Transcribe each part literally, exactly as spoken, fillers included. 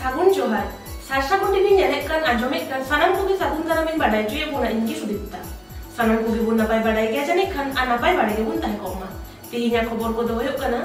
ᱥᱟᱹᱜᱩᱱ ᱡᱚᱦᱟᱨ᱾ ᱥᱟᱨᱥᱟᱜᱩᱱ ᱴᱤᱵᱷᱤ ᱧᱮᱞᱮᱫ ᱠᱟᱱ, ᱟᱸᱡᱚᱢᱮᱫ ᱠᱟᱱ ᱥᱟᱱᱟᱢ ᱠᱚᱜᱮ ᱥᱟᱹᱜᱩᱱ ᱫᱟᱨᱟᱢ ᱤᱧ ᱵᱟᱰᱟᱭ ᱦᱚᱪᱚᱭᱮᱫ ᱵᱚᱱᱟ, ᱤᱧ ᱜᱮ ᱥᱩᱫᱤᱯᱛᱟ᱾ ᱥᱟᱱᱟᱢ ᱠᱚᱜᱮ ᱵᱚᱱ ᱱᱟᱯᱟᱭ ᱵᱟᱰᱟᱭ ᱜᱮᱭᱟ ᱡᱟᱹᱱᱤᱡ ᱠᱷᱟᱱ, ᱟᱨ ᱱᱟᱯᱟᱭ ᱵᱟᱰᱟᱭ ᱜᱮᱵᱚᱱ ᱛᱟᱦᱮᱸ ᱠᱚᱜ ᱢᱟ᱾ ᱛᱮᱦᱮᱧᱟᱜ ᱠᱷᱚᱵᱚᱨ ᱠᱚᱫᱚ ᱦᱩᱭᱩᱜ ᱠᱟᱱᱟ,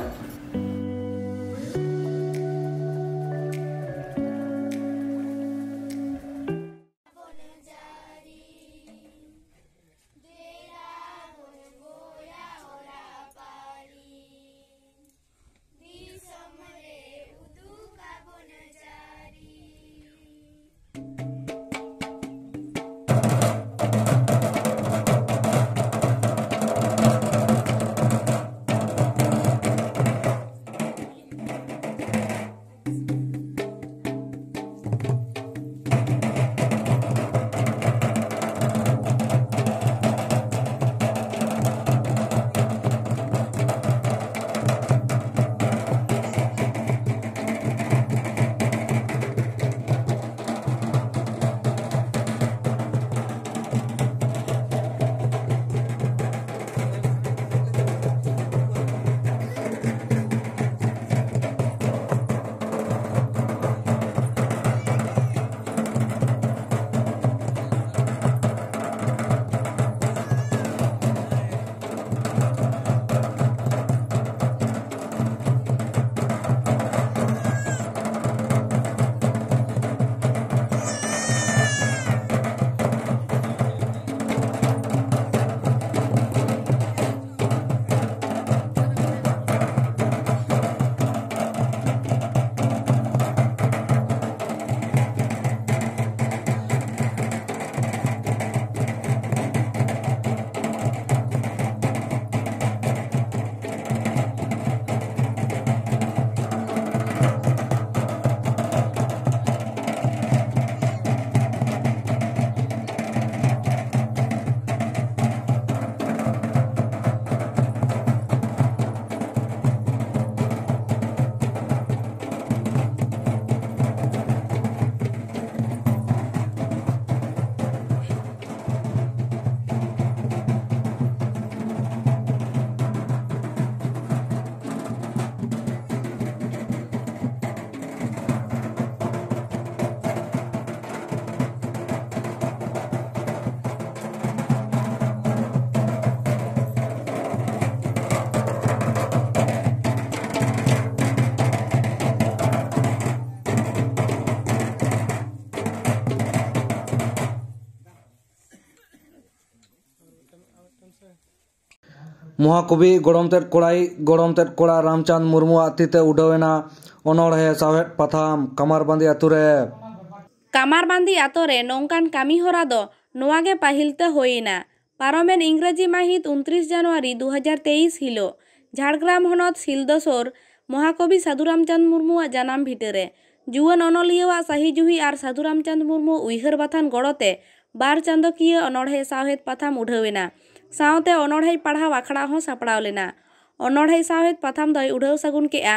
ᱢᱚᱦᱟᱠᱚᱵᱤ ᱜᱚᱲᱚᱢ ᱛᱮᱫ ᱠᱚᱲᱟᱭᱤᱡ ᱜᱚᱲᱚᱢ ᱛᱮᱫ ᱠᱚᱲᱟ ᱨᱟᱢᱪᱟᱸᱫᱽ ᱢᱩᱨᱢᱩᱣᱟᱜ ᱛᱤᱛᱮ ᱩᱰᱷᱟᱹᱣ ᱮᱱᱟ ᱚᱱᱚᱬᱦᱮ ᱥᱟᱶᱦᱮᱫ ᱯᱟᱛᱷᱟᱢ ᱠᱟᱢᱟᱨᱵᱟᱸᱫᱤ ᱟᱛᱳ ᱨᱮ᱾ ᱠᱟᱢᱟᱨᱵᱟᱸᱫᱤ ᱟᱛᱳ ᱨᱮ ᱱᱚᱝᱠᱟᱱ ᱠᱟᱹᱢᱤ ᱦᱚᱨᱟ ᱫᱚ ᱱᱚᱣᱟ ᱜᱮ ᱯᱟᱹᱦᱤᱞ ᱛᱮ ᱦᱩᱭ ᱮᱱᱟ᱾ ᱯᱟᱨᱚᱢᱮᱱ ᱤᱝᱨᱮᱡᱤ ᱢᱟᱹᱦᱤᱛ ᱩᱱᱛᱨᱤᱥ ᱡᱟᱱᱩᱣᱟᱨᱤ ᱫᱩ ᱦᱟᱡᱟᱨ ᱛᱮᱭᱤᱥ ᱦᱤᱞᱳᱜ ᱡᱷᱟᱲᱜᱨᱟᱢ ᱦᱚᱱᱚᱛ ᱥᱤᱞᱫᱟᱹ ᱥᱳᱨ ᱢᱚᱦᱟᱠᱚᱵᱤ ᱥᱟᱹᱫᱷᱩ ᱨᱟᱢᱪᱟᱸᱫᱽ ᱢᱩᱨᱢᱩᱣᱟᱜ ᱡᱟᱱᱟᱢ ᱵᱷᱤᱴᱟᱹ ᱨᱮ ᱡᱩᱣᱟᱹᱱ ᱚᱱᱚᱞᱤᱭᱟᱹᱣᱟᱜ ᱥᱟᱹᱦᱤ ᱡᱩᱦᱤ ᱟᱨ ᱥᱟᱹᱫᱷᱩ ᱨᱟᱢᱪᱟᱸᱫᱽ ᱢᱩᱨᱢᱩ ᱩᱭᱦᱟᱹᱨ ᱵᱟᱛᱷᱟᱱ ᱜᱚᱲᱚ ᱛᱮ ᱵᱟᱨ ᱪᱟᱸᱫᱚᱠᱤᱭᱟᱹ ᱚᱱᱚᱬᱦᱮ ᱥᱟᱶᱦᱮᱫ ᱯᱟᱛᱷᱟᱢ ᱩᱰᱷᱟᱹᱣ ᱮᱱᱟ᱾ ᱥᱟᱶᱛᱮ ᱚᱱᱚᱬᱦᱮ ᱯᱟᱲᱦᱟᱣ ᱟᱠᱷᱲᱟ ᱦᱚᱸ ᱥᱟᱯᱲᱟᱣ ᱞᱮᱱᱟ᱾ ᱚᱱᱚᱬᱦᱮ ᱥᱟᱶᱦᱮᱫ ᱯᱟᱛᱷᱟᱢ ᱫᱚᱭ ᱩᱰᱷᱟᱹᱣ ᱥᱟᱹᱜᱩᱱ ᱠᱮᱫᱼᱟ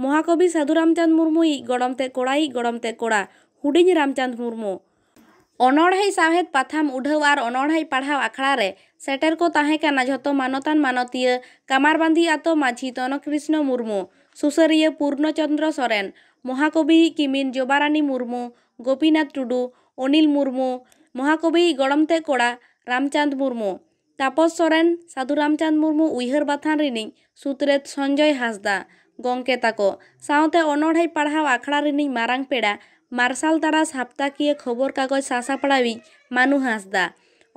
ᱢᱚᱦᱟᱠᱚᱵᱤ ᱥᱟᱹᱫᱷᱩ ᱨᱟᱢᱪᱟᱸᱫᱽ ᱢᱩᱨᱢᱩᱭᱤᱡ ᱜᱚᱲᱚᱢ ᱛᱮᱫ ᱠᱚᱲᱟᱭᱤᱡ ᱜᱚᱲᱚᱢ ᱛᱮᱫ ᱠᱚᱲᱟ ᱦᱩᱰᱤᱧ ᱨᱟᱢᱪᱟᱸᱫᱽ ᱢᱩᱨᱢᱩ᱾ ᱚᱱᱚᱬᱦᱮ ᱥᱟᱶᱦᱮᱫ ᱯᱟᱛᱷᱟᱢ ᱩᱰᱷᱟᱹᱣ ᱟᱨ ᱚᱱᱚᱬᱦᱮ ᱯᱟᱲᱦᱟᱣ ᱟᱠᱷᱲᱟ ᱨᱮ ᱥᱮᱴᱮᱨ ᱠᱚ ᱛᱟᱦᱮᱸ ᱠᱟᱱᱟ ᱡᱷᱚᱛᱚ ᱢᱟᱱᱚᱛᱟᱱ ᱢᱟᱱᱚᱛᱤᱭᱟᱹ, ᱠᱟᱢᱟᱨᱵᱟᱸᱫᱤ ᱟᱛᱳ ᱢᱟᱹᱡᱷᱤ ᱛᱚᱱᱚ ᱠᱨᱤᱥᱱᱚ ᱢᱩᱨᱢᱩ, ᱥᱩᱥᱟᱹᱨᱤᱭᱟᱹ ᱯᱩᱨᱱᱚ ᱪᱚᱸᱫᱽᱨᱚ ᱥᱚᱨᱮᱱ, ᱢᱚᱦᱟᱠᱚᱵᱤᱭᱤᱡ ᱠᱤᱢᱤᱱ ᱡᱚᱵᱟᱨᱟᱱᱤ ᱢᱩᱨᱢᱩ, ᱜᱳᱯᱤᱱᱟᱛᱷ ᱴᱩᱰᱩ, ᱚᱱᱤᱞ ᱢᱩᱨᱢᱩ, ᱢᱚᱦᱟᱠᱚᱵᱤᱭᱤᱡ ᱜᱚᱲᱚᱢ ᱛᱮᱫ ᱠᱚᱲᱟ ᱨᱟᱢᱪᱟᱸᱫᱽ ᱢᱩᱨᱢᱩ, ᱛᱟᱯᱚᱥ ᱥᱚᱨᱮᱱ, ᱥᱟᱹᱫᱷᱩ ᱨᱟᱢᱪᱟᱸᱫᱽ ᱢᱩᱨᱢᱩ ᱩᱭᱦᱟᱹᱨ ᱵᱟᱛᱷᱟᱱ ᱨᱤᱱᱤᱡ ᱥᱩᱛᱨᱮᱛ ᱥᱚᱧᱡᱚᱭ ᱦᱟᱸᱥᱫᱟ ᱜᱚᱢᱠᱮ ᱛᱟᱠᱚ ᱥᱟᱶᱛᱮ ᱚᱱᱚᱬᱦᱮ ᱯᱟᱲᱦᱟᱣ ᱟᱠᱷᱲᱟ ᱨᱤᱱᱤᱡ ᱢᱟᱨᱟᱝ ᱯᱮᱲᱟ ᱢᱟᱨᱥᱟᱞ ᱛᱟᱨᱟᱥ ᱦᱟᱯᱛᱟᱠᱤᱭᱟᱹ ᱠᱷᱚᱵᱚᱨ ᱠᱟᱜᱚᱡᱽ ᱥᱟᱥᱟᱯᱲᱟᱣᱤᱡ ᱢᱟᱱᱩ ᱦᱟᱸᱥᱫᱟ,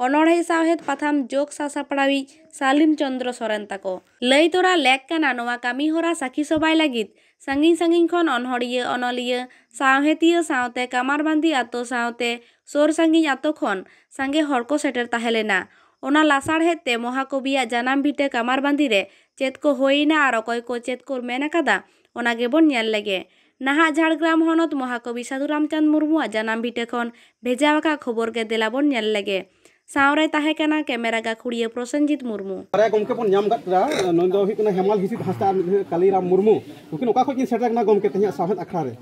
ᱚᱱᱚᱬᱦᱮ ᱥᱟᱶᱦᱮᱫ ᱯᱟᱛᱷᱟᱢ ᱡᱳᱜᱽ ᱥᱟᱥᱟᱯᱲᱟᱣᱤᱡ ᱥᱟᱞᱤᱢ ᱪᱚᱸᱫᱽᱨᱚ ᱥᱚᱨᱮᱱ ᱛᱟᱠᱚ᱾ ᱞᱟᱹᱭ ᱛᱚᱨᱟ ᱞᱮᱠ ᱠᱟᱱᱟ ᱱᱚᱣᱟ ᱠᱟᱹᱢᱤ ᱦᱚᱨᱟ ᱥᱟᱹᱠᱷᱤ ᱥᱚᱵᱷᱟᱭ ᱞᱟᱹᱜᱤᱫ ᱥᱟᱺᱜᱤᱧ ᱥᱟᱺᱜᱤᱧ ᱠᱷᱚᱱ ᱚᱱᱚᱬᱦᱤᱭᱟᱹ, ᱚᱱᱚᱞᱤᱭᱟᱹ, ᱥᱟᱶᱦᱮᱫᱤᱭᱟᱹ ᱥᱟᱶᱛᱮ ᱠᱟᱢᱟᱨᱵᱟᱸᱫᱤ ᱟᱛᱳ ᱥᱟᱶᱛᱮ ᱥᱳᱨ ᱥᱟᱺᱜᱤᱧ ᱟᱛᱳ ᱠᱷᱚᱱ ᱥᱟᱸᱜᱮ ᱦᱚᱲ ᱠᱚ ᱥᱮᱴᱮᱨ ᱛᱟᱦᱮᱸ ᱞᱮᱱᱟ᱾ ᱚᱱᱟ ᱞᱟᱥᱟᱲᱦᱮᱫ ᱛᱮ ᱢᱚᱦᱟᱠᱚᱵᱤᱭᱟᱜ ᱡᱟᱱᱟᱢ ᱵᱷᱤᱴᱟᱹ ᱠᱟᱢᱟᱨᱵᱟᱸᱫᱤ ᱨᱮ ᱪᱮᱫ ᱠᱚ ᱦᱩᱭᱮᱱᱟ ᱟᱨ ᱚᱠᱚᱭ ᱠᱚ ᱪᱮᱫ ᱠᱚ ᱢᱮᱱ ᱟᱠᱟᱫᱟ, ᱚᱱᱟ ᱜᱮᱵᱚᱱ ᱧᱮᱞ ᱞᱮᱜᱮ᱾ ᱱᱟᱦᱟᱜ ᱡᱷᱟᱲᱜᱨᱟᱢ ᱦᱚᱱᱚᱛ ᱢᱚᱦᱟᱠᱚᱵᱤ ᱥᱟᱹᱫᱷᱩ ᱨᱟᱢᱪᱟᱸᱫᱽ ᱢᱩᱨᱢᱩᱣᱟᱜ ᱡᱟᱱᱟᱢ ᱵᱷᱤᱴᱟᱹ ᱠᱷᱚᱱ ᱵᱷᱮᱡᱟ ᱟᱠᱟᱫ ᱠᱷᱚᱵᱚᱨ ᱜᱮ ᱫᱮᱞᱟ ᱵᱚᱱ ᱧᱮᱞ ᱞᱮᱜᱮ᱾ ᱥᱟᱶᱨᱮ ᱛᱟᱦᱮᱸ ᱠᱟᱱᱟ ᱠᱮᱢᱮᱨᱟ ᱜᱟᱹᱠᱷᱩᱲᱤᱭᱟᱹ ᱯᱨᱚᱥᱮᱱᱡᱤᱛ ᱢᱩᱨᱢᱩ᱾ ᱵᱟᱨᱭᱟ ᱜᱚᱢᱠᱮ ᱵᱚᱱ ᱧᱟᱢ ᱟᱠᱟᱫ ᱠᱚᱣᱟ᱾ ᱱᱩᱭ ᱫᱚ ᱦᱩᱭᱩᱜ ᱠᱟᱱᱟ ᱦᱮᱢᱟᱞ ᱦᱤᱸᱥᱤᱫ ᱦᱟᱸᱥᱫᱟ ᱟᱨ ᱢᱤᱫ ᱦᱩᱭᱩᱜ ᱠᱟᱞᱤᱨᱟᱢ ᱢᱩᱨᱢᱩ᱾ ᱱᱩᱠᱤᱱ ᱚᱠᱟ ᱠᱷᱚᱱ ᱠᱤᱱ ᱥᱮᱴᱮᱨ ᱠᱟᱱᱟ ᱜᱚᱢᱠᱮ ᱛᱮᱦᱮᱧᱟᱜ ᱥᱟᱶᱦᱮᱫ ᱟᱠᱷᱲᱟ ᱨᱮ?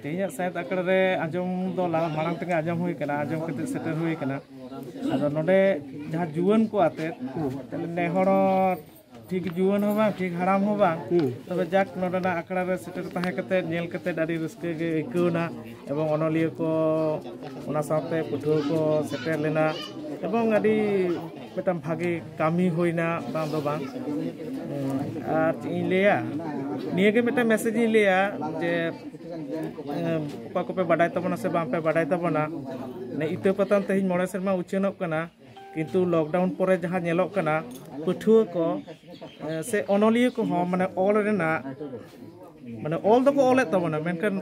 ᱛᱮᱦᱮᱧᱟᱜ ᱥᱟᱶᱦᱮᱫ ᱟᱠᱷᱲᱟ ᱨᱮ ᱟᱸᱡᱚᱢ ᱫᱚ ᱞᱟ-, ᱢᱟᱲᱟᱝ ᱛᱮᱜᱮ ᱟᱸᱡᱚᱢ ᱦᱩᱭ ᱠᱟᱱᱟ, ᱟᱸᱡᱚᱢ ᱠᱟᱛᱮ ᱥᱮᱴᱮᱨ ᱦᱩᱭ ᱠᱟᱱᱟ᱾ ᱟᱫᱚ ᱱᱚᱰᱮ ᱡᱟᱦᱟᱸ ᱡᱩᱣᱟᱹᱱ ᱠᱚ ᱟᱛᱮ, ᱛᱟᱦᱞᱮ ᱱᱮ ᱦᱚᱲ ᱦᱚᱸ ᱴᱷᱤᱠ ᱡᱩᱣᱟᱹᱱ ᱦᱚᱸ ᱵᱟᱝ, ᱴᱷᱤᱠ ᱦᱟᱲᱟᱢ ᱦᱚᱸ ᱵᱟᱝ᱾ ᱦᱩᱸ᱾ ᱛᱚᱵᱮ ᱡᱟᱠ, ᱱᱚᱰᱮᱱᱟᱜ ᱟᱠᱷᱲᱟ ᱨᱮ ᱥᱮᱴᱮᱨ ᱛᱟᱦᱮᱸ ᱠᱟᱛᱮ ᱧᱮᱞ ᱠᱟᱛᱮ ᱟᱹᱰᱤ ᱨᱟᱹᱥᱠᱟᱹ ᱜᱮ ᱟᱹᱭᱠᱟᱹᱣ ᱮᱱᱟ᱾ ᱮᱵᱚᱝ ᱚᱱᱚᱞᱤᱭᱟᱹ ᱠᱚ, ᱚᱱᱟ ᱥᱟᱶᱛᱮ ᱯᱟᱹᱴᱷᱩᱣᱟᱹ ᱠᱚ ᱥᱮᱴᱮᱨ ᱞᱮᱱᱟ᱾ ᱮᱵᱚᱝ ᱟᱹᱰᱤ ᱢᱤᱫᱴᱟᱝ ᱵᱷᱟᱜᱮ ᱠᱟᱹᱢᱤ ᱦᱩᱭᱱᱟ, ᱵᱟᱝ ᱫᱚ ᱵᱟᱝ᱾ ᱩᱸ, ᱟᱨ ᱪᱮᱫ ᱤᱧ ᱞᱟᱹᱭᱟ, ᱱᱤᱭᱟᱹᱜᱮ ᱢᱤᱫᱴᱟᱝ ᱢᱮᱥᱮᱡᱽ ᱤᱧ ᱞᱟᱹᱭᱟ ᱡᱮ, ᱮᱸ, ᱚᱠᱟ ᱠᱚᱯᱮ ᱵᱟᱰᱟᱭ ᱛᱟᱵᱚᱱᱟ ᱥᱮ ᱵᱟᱝᱯᱮ ᱵᱟᱰᱟᱭ ᱛᱟᱵᱚᱱᱟ, ᱱᱮ ᱤᱛᱟᱹ ᱯᱟᱛᱟᱱ ᱛᱮᱦᱮᱧ ᱢᱚᱬᱮ ᱥᱮᱨᱢᱟ ᱩᱪᱷᱟᱹᱱᱚᱜ ᱠᱟᱱᱟ᱾ ᱠᱤᱱᱛᱩ ᱞᱚᱠᱰᱟᱣᱩᱱ ᱯᱚᱨᱮ ᱡᱟᱦᱟᱸ ᱧᱮᱞᱚᱜ ᱠᱟᱱᱟ, ᱯᱟᱹᱴᱷᱩᱣᱟᱹ ᱠᱚ ᱮ, ᱥᱮ ᱚᱱᱚᱞᱤᱭᱟᱹ ᱠᱚᱦᱚᱸ ᱢᱟᱱᱮ ᱚᱞ ᱨᱮᱱᱟᱜ, ᱢᱟᱱᱮ ᱚᱞ ᱫᱚᱠᱚ ᱚᱞᱮᱫ ᱛᱟᱵᱚᱱᱟ, ᱢᱮᱱᱠᱷᱟᱱ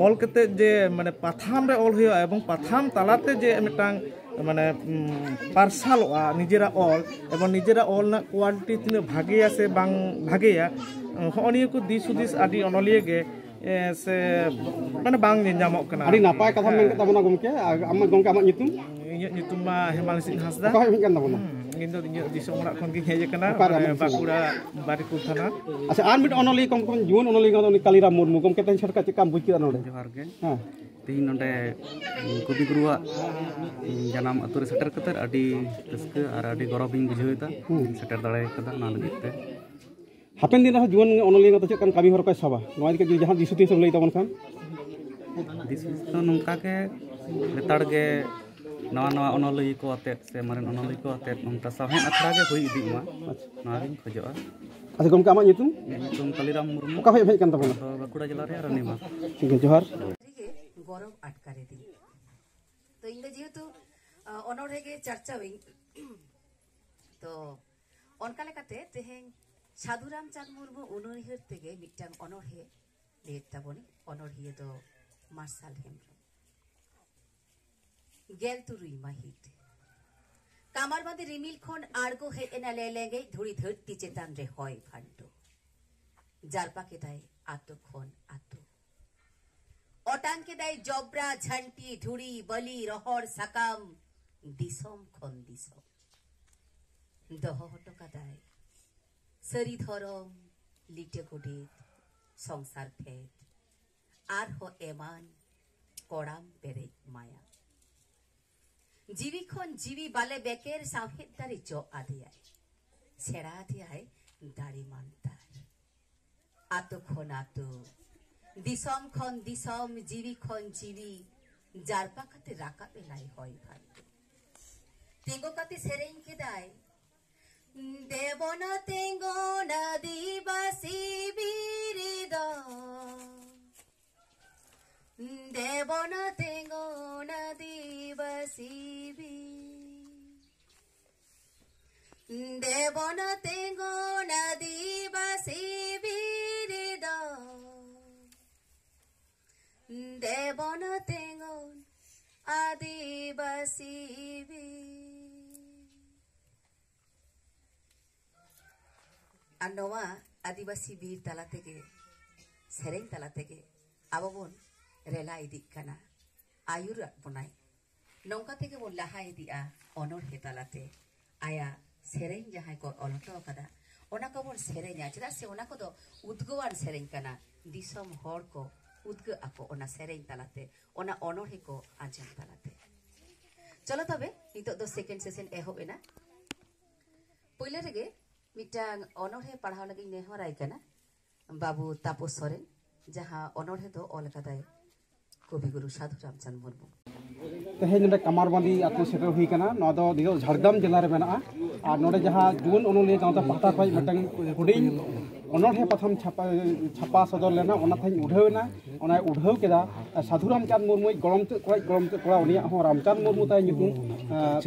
ᱚᱞ ᱠᱟᱛᱮ ᱡᱮ ᱢᱟᱱᱮ ᱯᱟᱛᱷᱟᱢ ᱨᱮ ᱚᱞ ᱦᱩᱭᱩᱜᱼᱟ ᱮᱵᱚᱝ ᱯᱟᱛᱷᱟᱢ ᱛᱟᱞᱟᱛᱮ ᱡᱮ ᱢᱤᱫᱴᱟᱝ ᱢᱟᱱᱮ ᱩᱢ, ᱯᱟᱨᱥᱟᱞᱚᱜᱼᱟ ᱱᱤᱡᱮᱨᱟᱜ ᱚᱞ, ᱮᱵᱚᱝ ᱱᱤᱡᱮᱨᱟᱜ ᱚᱞ ᱨᱮᱱᱟᱜ ᱠᱳᱣᱟᱞᱤᱴᱤ ᱛᱤᱱᱟᱹᱜ ᱵᱷᱟᱜᱮᱭᱟ ᱥᱮ ᱵᱟᱝ ᱵᱷᱟᱜᱮᱭᱟ, ᱦᱚᱸᱜᱼᱚ ᱱᱤᱭᱟᱹ ᱠᱚ ᱫᱤᱥ ᱦᱩᱫᱤᱥ ᱟᱹᱰᱤ ᱚᱱᱚᱞᱤᱭᱟᱹ ᱜᱮ ᱮ, ᱥᱮ ᱢᱟᱱᱮ ᱵᱟᱝ ᱧᱮᱞ ᱧᱟᱢᱚᱜ ᱠᱟᱱᱟ᱾ ᱟᱹᱰᱤ ᱱᱟᱯᱟᱭ ᱠᱟᱛᱷᱟ ᱢᱮᱱ ᱠᱮᱫ ᱛᱟᱵᱚᱱᱟ ᱜᱚᱢᱠᱮ᱾ ᱟᱨ ᱟᱢᱟᱜ, ᱜᱚᱢᱠᱮ, ᱟᱢᱟᱜ ᱧᱩᱛᱩᱢ? ᱤᱧᱟᱹᱜ ᱧᱩᱛᱩᱢ ᱢᱟ ᱦᱮᱢᱟᱞ ᱥᱤᱝ ᱦᱟᱸᱥᱫᱟ᱾ ᱚᱠᱟ ᱠᱷᱚᱱ ᱦᱮᱡ ᱟᱠᱟᱱ ᱛᱟᱵᱚᱱᱟ? ᱦᱩᱸ, ᱤᱧ ᱫᱚ ᱤᱧᱟᱹᱜ ᱫᱤᱥᱚᱢ ᱚᱲᱟᱜ ᱠᱷᱚᱱ ᱜᱤᱧ ᱦᱮᱡ ᱟᱠᱟᱱᱟ, ᱚᱠᱟᱨᱮ ᱢᱟᱱᱮ ᱟᱢᱟᱜ ᱫᱤᱥᱚᱢ? ᱵᱟᱸᱠᱩᱲᱟ ᱵᱟᱨᱤᱠᱩᱞ ᱛᱷᱟᱱᱟ᱾ ᱟᱪᱪᱷᱟ, ᱟᱨ ᱢᱤᱫ ᱚᱱᱚᱞᱤᱭᱟᱹ ᱠᱚᱢ ᱠᱚᱢ ᱡᱩᱣᱟᱹᱱ ᱚᱱᱚᱞᱤᱭᱟᱹ ᱠᱟᱱᱟ, ᱩᱱᱤ ᱠᱟᱞᱤᱨᱟᱢ ᱢᱩᱨᱢᱩ᱾ ᱜᱚᱢᱠᱮ, ᱛᱮᱦᱮᱧ ᱪᱷᱚᱴᱠᱟ ᱪᱮᱫ ᱞᱮᱠᱟᱢ ᱵᱩᱡᱽ ᱠᱮᱫᱟ ᱱᱚᱰᱮ? ᱡᱚᱦᱟᱨ ᱜᱮ᱾ ᱦᱮᱸ᱾ ᱛᱮᱦᱮᱧ ᱱᱚᱰᱮ, ᱩᱸ, ᱠᱚᱵᱤ ᱜᱩᱨᱩᱣᱟᱜ, ᱩᱸ, ᱡᱟᱱᱟᱢ ᱟᱹᱛᱩ ᱨᱮ ᱥᱮᱴᱮᱨ ᱠᱟᱛᱮ ᱟᱹᱰᱤ ᱨᱟᱹᱥᱠᱟᱹ ᱟᱨ ᱟᱹᱰᱤ ᱜᱚᱨᱚᱵᱽ ᱤᱧ ᱵᱩᱡᱷᱟᱹᱣ ᱮᱫᱟ᱾ ᱦᱩᱸ᱾ ᱥᱮᱴᱮᱨ ᱫᱟᱲᱮ ᱠᱟᱫᱟ ᱚᱱᱟ ᱞᱟᱹᱜᱤᱫ ᱛᱮ᱾ ᱦᱟᱯᱮᱱ ᱫᱤᱱ ᱨᱮᱦᱚᱸ ᱡᱩᱣᱟᱹᱱ ᱚᱱᱚᱞᱤᱭᱟᱹ ᱠᱚᱫᱚ ᱪᱮᱫ ᱞᱮᱠᱟᱱ ᱠᱟᱹᱢᱤ ᱦᱚᱨᱟ ᱠᱚᱭ ᱥᱟᱵᱟ? ᱱᱚᱣᱟ ᱤᱫᱤ ᱠᱟᱛᱮ ᱡᱩᱫᱤ ᱡᱟᱦᱟᱸ ᱫᱤᱥ ᱦᱩᱫᱤᱥ ᱮᱢ ᱞᱟᱹᱭ ᱛᱟᱵᱚᱱ ᱠᱷᱟᱱ? ᱫᱤᱥ ᱦᱩᱫᱤᱥ ᱫᱚ ᱱᱚᱝᱠᱟ ᱜᱮ, ᱞᱮᱛᱟᱲ ᱜᱮ ᱱᱟᱣᱟ ᱱᱟᱣᱟ ᱚᱱᱚᱞᱤᱭᱟᱹ ᱠᱚ ᱟᱛᱮᱫ ᱥᱮ ᱢᱟᱨᱮᱱ ᱚᱱᱚᱞᱤᱭᱟᱹ ᱠᱚ ᱟᱛᱮᱫ ᱱᱚᱝᱠᱟ ᱥᱟᱶᱦᱮᱫ ᱟᱠᱷᱲᱟ ᱜᱮ ᱦᱩᱭ ᱤᱫᱤᱜ ᱢᱟ, ᱟᱪᱪᱷᱟ᱾ ᱱᱚᱣᱟ ᱜᱤᱧ ᱠᱷᱚᱡᱚᱜᱼᱟ᱾ ᱟᱪᱪᱷᱟ ᱜᱚᱢᱠᱮ, ᱟᱢᱟᱜ ᱧᱩᱛᱩᱢ? ᱤᱧᱟᱹᱜ ᱧᱩᱛᱩᱢ ᱠᱟᱞᱤᱨᱟᱢ ᱢᱩᱨᱢᱩ᱾ ᱚᱠᱟ ᱠᱷᱚᱱ ᱮᱢ ᱦᱮᱡ ᱟᱠᱟᱱ ᱛᱟᱵᱚᱱᱟ? ᱫᱚ ᱵᱟᱸᱠᱩᱲᱟ ᱡᱮᱞᱟ ᱨᱮᱭᱟᱜ ᱨᱟᱱᱤᱵᱟᱸᱫᱷ᱾ ᱴᱷᱤᱠ ᱜᱮᱭᱟ, ᱡᱚᱦᱟᱨ᱾ ᱜᱚᱨᱚᱵᱽ ᱟᱴᱠᱟᱨᱮᱫᱤᱧ᱾ ᱛᱚ, ᱤᱧ ᱫᱚ ᱡᱮᱦᱮᱛᱩ, ᱟ, ᱚᱱᱚᱬᱦᱮ ᱜᱮ ᱪᱟᱨᱪᱟᱣᱤᱧ, ᱛᱚ, ᱚᱱᱠᱟ ᱞᱮᱠᱟᱛᱮ ᱛᱮᱦᱮᱧ ᱥᱟᱹᱫᱷᱩ ᱨᱟᱢᱪᱟᱸᱫᱽ ᱢᱩᱨᱢᱩ ᱩᱱᱩᱭᱦᱟᱹᱨ ᱛᱮᱜᱮ ᱢᱤᱫᱴᱟᱝ ᱚᱱᱚᱬᱦᱮ ᱞᱟᱹᱭᱮᱫ ᱛᱟᱵᱚᱱᱤᱧ᱾ ᱚᱱᱚᱬᱦᱤᱭᱟᱹ ᱫᱚ ᱢᱟᱨᱥᱟᱞ ᱦᱮᱢᱵᱨᱚᱢ᱾ ᱜᱮᱞ ᱛᱩᱨᱩᱭ ᱢᱟᱹᱦᱤᱛ ᱠᱟᱢᱟᱨ ᱵᱟᱸᱫᱮ ᱨᱤᱢᱤᱞ ᱠᱷᱚᱱ ᱟᱬᱜᱚ ᱦᱮᱡ ᱮᱱᱟ ᱞᱮ ᱞᱮᱸᱜᱮᱡ ᱫᱷᱩᱲᱤ ᱫᱷᱟᱹᱨᱛᱤ ᱪᱮᱛᱟᱱ ᱨᱮ ᱦᱚᱭ ᱵᱷᱟᱱᱰᱚ᱾ ᱡᱟᱨᱯᱟ ᱠᱮᱫᱟᱭ ᱟᱛᱳ ᱠᱷᱚᱱ ᱟᱛᱳ᱾ ᱚᱴᱟᱝ ᱠᱮᱫᱟᱭ ᱡᱚᱵᱽᱨᱟ, ᱡᱷᱟᱹᱱᱴᱤ, ᱫᱷᱩᱲᱤ, ᱵᱟᱹᱞᱤ, ᱨᱚᱦᱚᱲ ᱥᱟᱠᱟᱢ, ᱫᱤᱥᱚᱢ ᱠᱷᱚᱱ ᱫᱤᱥᱚᱢ᱾ ᱫᱚᱦᱚ ᱦᱚᱴᱚ ᱠᱟᱫᱟᱭ ᱥᱟᱹᱨᱤ ᱫᱷᱚᱨᱚᱢ, ᱞᱤᱴᱟᱹ ᱜᱚᱰᱮᱛ, ᱥᱚᱝᱥᱟᱨ ᱯᱷᱮᱰ, ᱟᱨᱦᱚᱸ ᱮᱢᱟᱱ ᱠᱚᱲᱟᱢ ᱯᱮᱨᱮᱡ ᱢᱟᱭᱟ᱾ ᱡᱤᱣᱤ ᱠᱷᱚᱱ ᱡᱤᱣᱤ ᱵᱟᱞᱮ ᱵᱮᱠᱮᱨ ᱥᱟᱶᱦᱮᱫ ᱫᱟᱨᱮ ᱡᱚ ᱟᱫᱮᱭᱟᱭ, ᱥᱮᱬᱟ ᱟᱫᱮᱭᱟᱭ ᱫᱟᱲᱮ ᱢᱟᱱᱛᱟᱨ᱾ ᱟᱛᱳ ᱠᱷᱚᱱ ᱟᱛᱳ, ᱫᱤᱥᱚᱢ ᱠᱷᱚᱱ ᱫᱤᱥᱚᱢ, ᱡᱤᱣᱤ ᱠᱷᱚᱱ ᱡᱤᱣᱤ, ᱡᱟᱨᱯᱟ ᱠᱟᱛᱮ ᱨᱟᱠᱟᱵ ᱮᱱᱟᱭ ᱦᱚᱭ ᱵᱷᱟᱨᱰᱩ᱾ ᱛᱤᱸᱜᱩ ᱠᱟᱛᱮ ᱥᱮᱨᱮᱧ ᱠᱮᱫᱟᱭ, ᱫᱮᱵᱚᱱ ᱛᱤᱸᱜᱩᱱ ᱟᱹᱫᱤᱵᱟᱹᱥᱤ ᱵᱤᱨ ᱫᱚ, ᱫᱮᱵᱚᱱ ᱛᱤᱸᱜᱩᱱ ᱟᱹᱫᱤᱵᱟᱹᱥᱤ ᱵᱤᱨ᱾ ᱫᱮᱵᱚᱱ ᱛᱤᱸᱜᱩᱱ ᱟᱹᱫᱤᱵᱟᱹᱥᱤ ᱵᱤᱨ ᱫᱚ, ᱫᱮᱵᱚᱱ ᱛᱤᱸᱜᱩᱱ ᱟᱹᱫᱤᱵᱟᱹᱥᱤ ᱵᱤᱨ᱾ ᱟᱨ ᱱᱚᱣᱟ ᱟᱹᱫᱤᱵᱟᱹᱥᱤ ᱵᱤᱨ ᱛᱟᱞᱟ ᱛᱮᱜᱮ, ᱥᱮᱨᱮᱧ ᱛᱟᱞᱟ ᱛᱮᱜᱮ ᱟᱵᱚ ᱵᱚᱱ ᱨᱮᱞᱟ ᱤᱫᱤᱜ ᱠᱟᱱᱟ, ᱟᱹᱭᱩᱨᱟᱜ ᱵᱚᱱᱟᱭ᱾ ᱱᱚᱝᱠᱟ ᱛᱮᱜᱮ ᱵᱚᱱ ᱞᱟᱦᱟ ᱤᱫᱤᱜᱼᱟ ᱚᱱᱚᱬᱦᱮ ᱛᱟᱞᱟᱛᱮ, ᱟᱭᱟᱜ ᱥᱮᱨᱮᱧ ᱡᱟᱦᱟᱸᱭ ᱠᱚ ᱚᱞ ᱦᱚᱴᱚ ᱟᱠᱟᱫᱟ, ᱚᱱᱟ ᱠᱚᱵᱚᱱ ᱥᱮᱨᱮᱧᱟ, ᱪᱮᱫᱟᱜ ᱥᱮ ᱚᱱᱟ ᱠᱚᱫᱚ ᱩᱫᱽᱜᱟᱹᱣᱟᱱ ᱥᱮᱨᱮᱧ ᱠᱟᱱᱟ᱾ ᱫᱤᱥᱚᱢ ᱦᱚᱲ ᱠᱚ ᱩᱫᱽᱜᱟᱹᱜ ᱟᱠᱚ ᱚᱱᱟ ᱥᱮᱨᱮᱧ ᱛᱟᱞᱟᱛᱮ, ᱚᱱᱟ ᱚᱱᱚᱬᱦᱮ ᱠᱚ ᱟᱸᱡᱚᱢ ᱛᱟᱞᱟᱛᱮ᱾ ᱪᱚᱞᱚ ᱛᱚᱵᱮ, ᱱᱤᱛᱚᱜ ᱫᱚ ᱥᱮᱠᱮᱱᱰ ᱥᱮᱥᱚᱱ ᱮᱦᱚᱵ ᱮᱱᱟ᱾ ᱯᱳᱭᱞᱳ ᱨᱮᱜᱮ ᱢᱤᱫᱴᱟᱝ ᱚᱱᱚᱬᱦᱮ ᱯᱟᱲᱦᱟᱣ ᱞᱟᱹᱜᱤᱫ ᱤᱧ ᱱᱮᱦᱚᱨᱟᱭ ᱠᱟᱱᱟ ᱵᱟᱹᱵᱩ ᱛᱟᱯᱚᱥ ᱥᱚᱨᱮᱱ, ᱡᱟᱦᱟᱸ ᱚᱱᱚᱬᱦᱮ ᱫᱚ ᱚᱞ ᱟᱠᱟᱫᱟᱭ ᱠᱚᱵᱤᱜᱩᱨᱩ ᱥᱟᱫᱷᱩ ᱨᱟᱢᱪᱟᱸᱫᱽ ᱢᱩᱨᱢᱩ᱾ ᱛᱮᱦᱮᱧ ᱱᱚᱰᱮ ᱠᱟᱢᱟᱨᱵᱟᱸᱫᱤ ᱟᱹᱛᱩ ᱥᱮᱴᱮᱨ ᱦᱩᱭ ᱠᱟᱱᱟ᱾ ᱱᱚᱣᱟ ᱫᱚ ᱱᱤᱛᱚᱜ ᱡᱷᱟᱲᱜᱨᱟᱢ ᱡᱮᱞᱟ ᱨᱮ ᱢᱮᱱᱟᱜᱼᱟ᱾ ᱟᱨ ᱱᱚᱰᱮ ᱡᱟᱦᱟᱸ ᱡᱩᱣᱟᱹᱱ ᱚᱱᱚᱞᱤᱭᱟᱹ ᱜᱟᱶᱛᱟ ᱯᱟᱦᱴᱟ ᱠᱷᱚᱱ ᱢᱤᱫᱴᱟᱝ ᱦᱩᱰᱤᱧ ᱚᱱᱚᱬᱦᱮ ᱯᱟᱛᱷᱟᱢ ᱪᱷᱟᱯᱟ, ᱪᱷᱟᱯᱟ ᱥᱚᱫᱚᱨ ᱞᱮᱱᱟ, ᱚᱱᱟ ᱛᱮᱦᱮᱧ ᱩᱰᱷᱟᱹᱣ ᱮᱱᱟ᱾ ᱚᱱᱟᱭ ᱩᱰᱷᱟᱹᱣ ᱠᱮᱫᱟ ᱥᱟᱫᱷᱩ ᱨᱟᱢᱪᱟᱸᱫᱽ ᱢᱩᱨᱢᱩᱭ ᱜᱚᱲᱚᱢ ᱪᱮᱫ ᱠᱚᱲᱟᱭ, ᱜᱚᱲᱚᱢ ᱪᱮᱫ ᱠᱚᱲᱟ, ᱩᱱᱤᱭᱟᱜ ᱦᱚᱸ ᱨᱟᱢᱪᱟᱸᱫᱽ ᱢᱩᱨᱢᱩ ᱛᱟᱭ ᱧᱩᱛᱩᱢ᱾ ᱟᱨ